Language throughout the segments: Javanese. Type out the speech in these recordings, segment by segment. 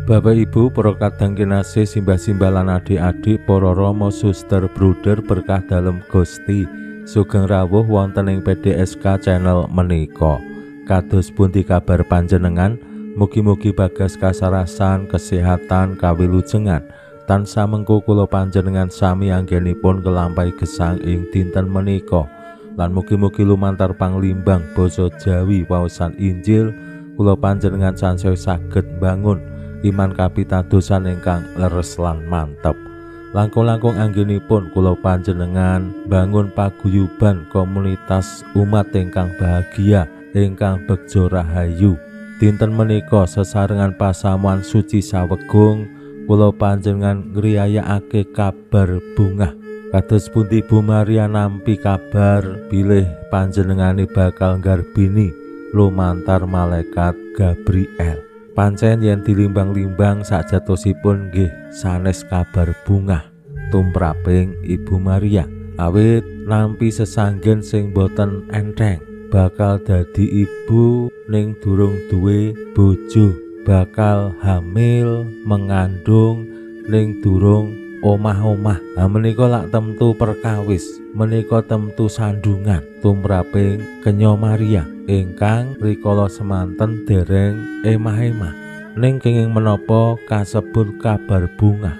Bapak Ibu, para kadang kinasih, simbah-simbah lan adik-adik, para rama, suster, bruder berkah dalem Gusti, sugeng rawuh wonten ing PDSK channel menika. Kados pundi kabar panjenengan? Mugi-mugi bagas kasarasan, kesehatan, kawilujengan. Tansah mengko kula panjenengan sami anggenipun kelampahi gesang ing dinten menika. Lan mugi-mugi lumantar panglimbang basa Jawi waosan Injil kula panjenengan sansaya saged bangun iman kapitadosan ingkang leres lan mantep. Langkung-langkung anggenipun kula panjenengan bangun paguyuban komunitas umat ingkang bahagia, ingkang begjo rahayu. Dinten menika sesarengan pasamuan suci sawegung kula panjenengan ngriyayakake kabar bungah. Kados pundi Ibu Maria nampi kabar bilih panjenengane bakal nggarbini lumantar malaikat Gabriel. Pancen yen dilimbang-limbang sajatosipun nggih sanes kabar bungah tumraping Ibu Maria, awit nampi sesanggen sing boten enteng, bakal dadi ibu ning durung duwe bojo, bakal hamil mengandung ning durung omah-omah. Nah, menika lak temtu perkawis, menika temtu sandungan tumraping Kenya Maria ingkang rikala semanten dereng emah-emah. Ning kenging menapa kasebut kabar bungah?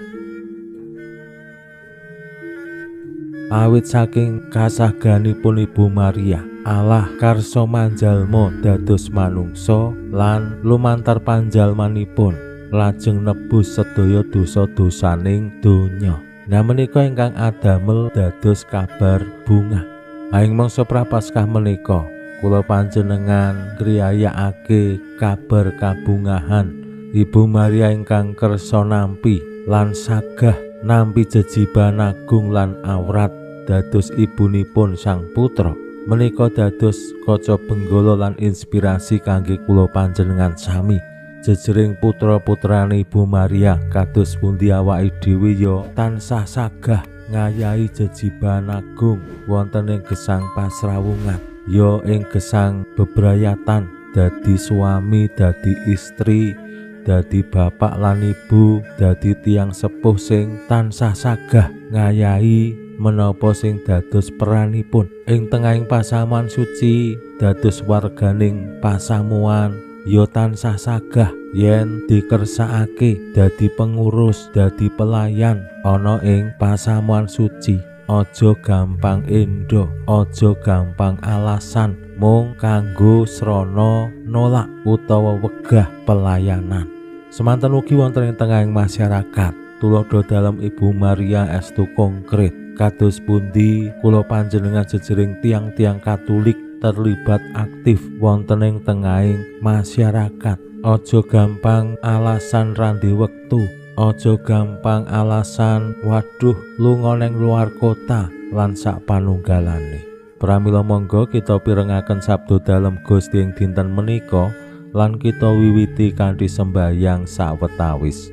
Awit saking kasaganipun Ibu Maria, Allah karsa manjalma dados manungsa lan lumantar panjalmanipun lajeng nebus sedaya dosa-dosaning donya. Nah, menika ingkang adamel dados kabar bungah. Ing mangsa Prapaskah menika kula panjenengan ngriyayakake kabar kabungahan Ibu Maria ingkang kersa nampi lan sagah nampi jejiban agung lan awrat dados ibunipun Sang Putra. Menika dados kaca benggala lan inspirasi kangge kula panjenengan sami. Jejering putra-putrane Ibu Maria kados pundi awake dhewe ya tansah sagah ngayahi jejiban agung wonten ing gesang pasrawungan, ya ing gesang bebrayatan, dadi suami, dadi istri, dadi bapak lan ibu, dadi tiyang sepuh sing tansah sagah ngayahi menapa sing dados peranipun ing tengahing pasamuan suci, dados warganing pasamuan ya tansah sagah yen dikersakake dadi pengurus, dadi pelayan ana ing pasamuan suci. Aja gampang endo, aja gampang alasan mung kanggo srana nolak utawa wegah pelayanan. Semanten ugi wonten ing tengahing masyarakat, tuladha dalem Ibu Maria estu konkret. Kados pundi kula panjenengan jejering tiang-tiang Katolik terlibat aktif wonten ing tengahing masyarakat. Aja gampang alasan randi wektu, aja gampang alasan waduh lunga neng luar kota lan sak panunggalane. Pramila monggo kita pirengaken sabda dalem Gusti ing dinten menika lan kita wiwiti kanthi sembahyang sawetawis.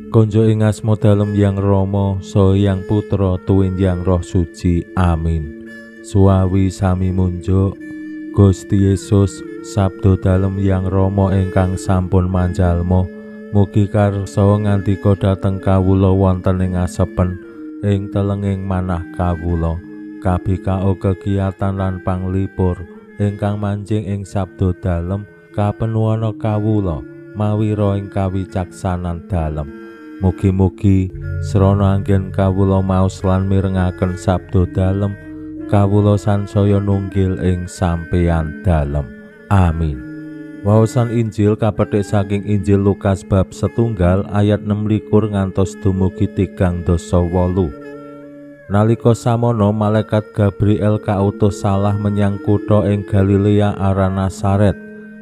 Konjo ing asma dalem Yang Rama, saha Yang Putra tuwin Yang Roh Suci. Amin. Suwawi sami munjuk Gusti Yesus, sabda dalem Yang Rama ingkang sampun manjalma, mugi karsa ngandika dhateng kawula wonten ing asepen ing telenging manah kawula. Kabikao kegiatan lan panglipur ingkang manjing ing sabda dalem kapenuwana kawula mawira ing kawicaksanan dalem. Mugi-mugi srana anggen kawula maos lan mirengaken sabda dalem, kawula sansaya nunggil ing sampeyan dalem. Amin. Waosan Injil kapethik saking Injil Lukas bab 1 ayat 26 ngantos dumugi 38. Nalika samono malaikat Gabriel kautus salah menyang kutha ing Galilea aran Nazaret.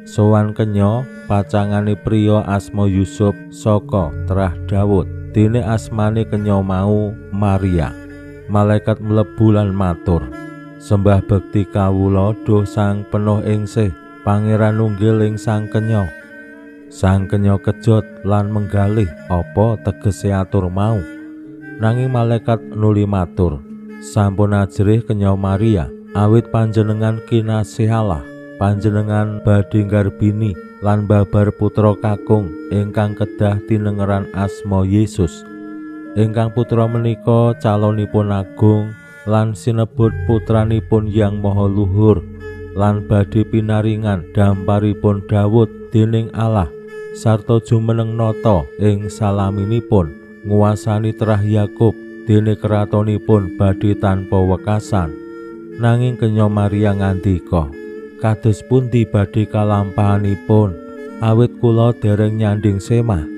Sowan kenya pacangane priya asma Yusuf saka trah Daud. Dene asmane kenya mau Maria. Malaikat mlebu lan matur, sembah bekti kawula duh sang penuh ingsih, pangeran nunggil ing sang kenya. Sang kenya kejot lan menggalih apa tegese atur mau. Nanging malaikat nuli matur, sampun ajrih kenya Maria, awit panjenengan kinasih Allah, panjenengan badhe ngarbini lan babar putra kakung ingkang kedah tinengeran asma Yesus. Ingkang putra menika calonipun agung lan sinebut putranipun Yang Maha Luhur lan badhe pinaringan damparipun Daud dening Allah sarta jumeneng nata ing salaminipun nguwasani terah Yakub dene keratonipun badhe tanpa wekasan. Nanging kenya Maria ngandika, kados pundi badhe kalampahanipun awit kula dereng nyanding semah.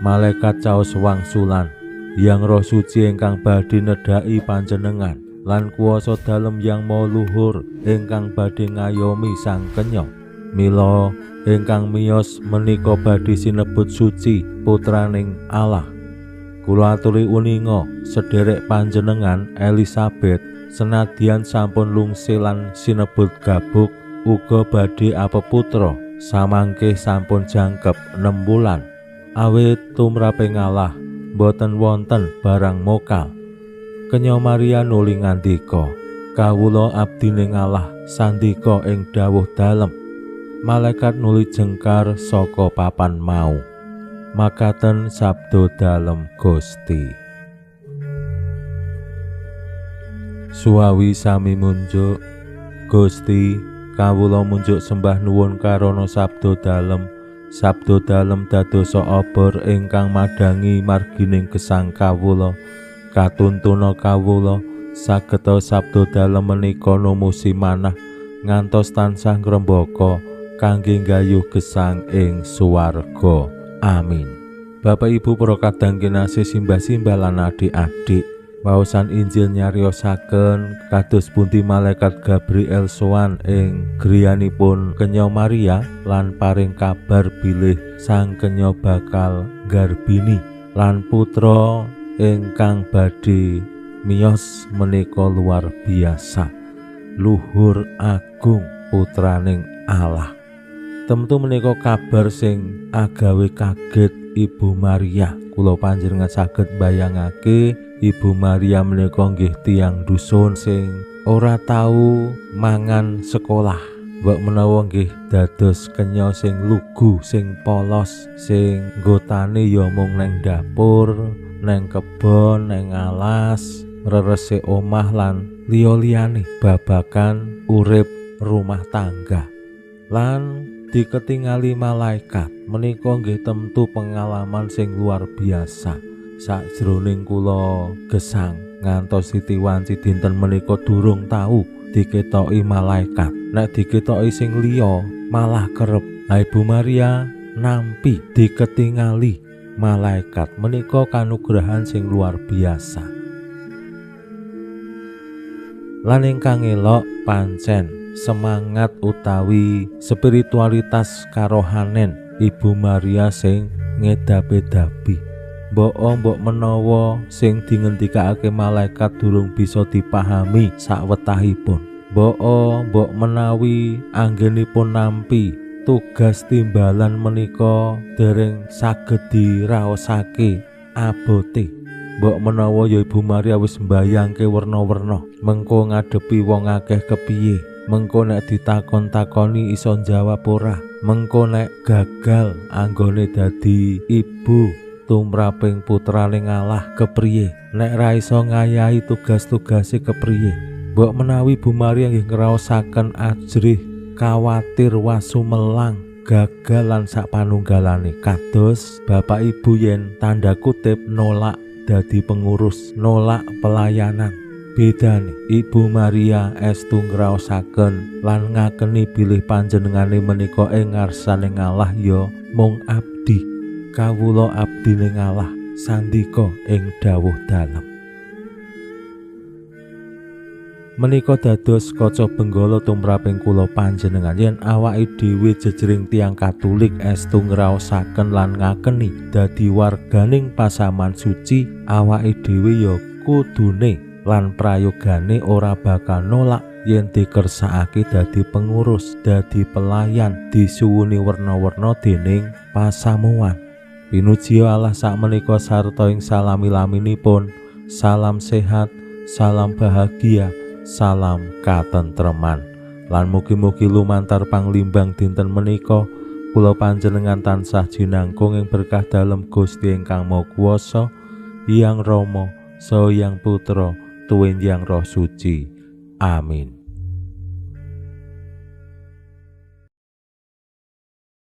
Malaikat caos wangsulan, Yang Roh Suci ingkang badhe nedhaki panjenengan lan kuwasa dalem Yang Maha Luhur ingkang badhe ngayomi sang kenya. Mila ingkang miyos menika badhe sinebut suci putraning Allah. Kula aturi uninga sederek panjenengan Elizabeth senadyan sampun lungsi lan sinebut gabuk uga badhe apeputra samangke sampun jangkep 6 wulan. Awit tumraping Allah boten wonten barang mokal. Kenya Maria nuli ngandika, kawula abdining Allah sandika ing dawuh dalem. Malaikat nuli jengkar saka papan mau. Makaten sabda dalem Gusti. Suwawi sami munjuk, Gusti, kawula munjuk sembah nuwun karana sabda dalem. Sabda dalem dadosa obor ingkang madhangi margining gesang kawula. Katuntuna kawula sageta sabda dalem menika numusi manah ngantos tansah ngrembaka kangge nggayuh gesang ing swarga. Amin. Bapak Ibu para kadang kinasih, simbah-simbah lan adik-adik, waosan Injil nyariosaken kados pundi malaikat Gabriel sowan ing griyanipun kenya Maria lan paring kabar bilih sang kenya bakal ngarbini lan putra ingkang badhe miyos menika luar biasa, luhur agung putraning Allah. Tentu menika kabar sing agawe kaget Ibu Maria. Kula panjenengan saged mbayangake Ibu Maria menika nggih tiyang dusun sing ora tau mangan sekolah. Mbok menawa nggih dados kenya sing lugu, sing polos, sing nggotane ya mung neng dapur, neng kebon, neng alas, ngresik omah lan liya-liyane babagan urip rumah tangga. Lan diketingali malaikat menika nggih tentu pengalaman sing luar biasa. Sakjroning kula gesang ngantos siti wanci dinten menika durung tau diketoki malaikat. Nek diketoki sing liya malah kerep. Ibu Maria nampi diketingali malaikat menika kanugrahan sing luar biasa. Lan ingkang elok pancen semangat utawi spiritualitas karohanen Ibu Maria sing ngedapi-dapi. Mbok mbok menawa sing dingendikake malaikat durung bisa dipahami sakwetahipun. Mbok mbok menawi anggenipun nampi tugas timbalan menika dereng saged diraosake abote. Mbok menawa ya Ibu Maria wis mbayangke werna-werna mengko ngadepi wong akeh kepiye, mengko nek ditakon-takoni iso njawab ora, mengko nek gagal anggone dadi ibu tumraping putraning Allah kepriye, nek ra iso ngayahi tugas-tugase kepriye. Mbok menawi Ibu Maria nggih ngraosaken ajrih, kawatir, wasumelang, gagal lan sak panunggalane. Kados bapak ibu yen tanda kutip nolak dadi pengurus, nolak pelayanan. Bedane Ibu Maria estu ngraosaken lan ngakeni bilih panjenengane menika ing ngarsaning Allah ya mung abdi, kawula abdining Allah sandika ing dawuh dalem. Menika dados kaca benggala tumraping kula panjenengan yen awake dhewe jejering tiyang Katulik estu ngraosaken lan ngakeni dadi warganing pasaman suci, awake dhewe ya kudune lan prayogane ora bakal nolak yen dikersakake dadi pengurus, dadi pelayan, disuwuni werna-werna dening pasamuwan. Pinuji Allah sakmenika sarta ing salami-laminipun. Salam sehat, salam bahagia, salam katentreman. Lan mugi-mugi lumantar panglimbang dinten menika kula panjenengan tansah jinangkung ing berkah dalem Gusti ingkang Maha Kuwasa, Hyang Rama, Saha Hyang Putra, tuwin Hyang Roh Suci. Amin.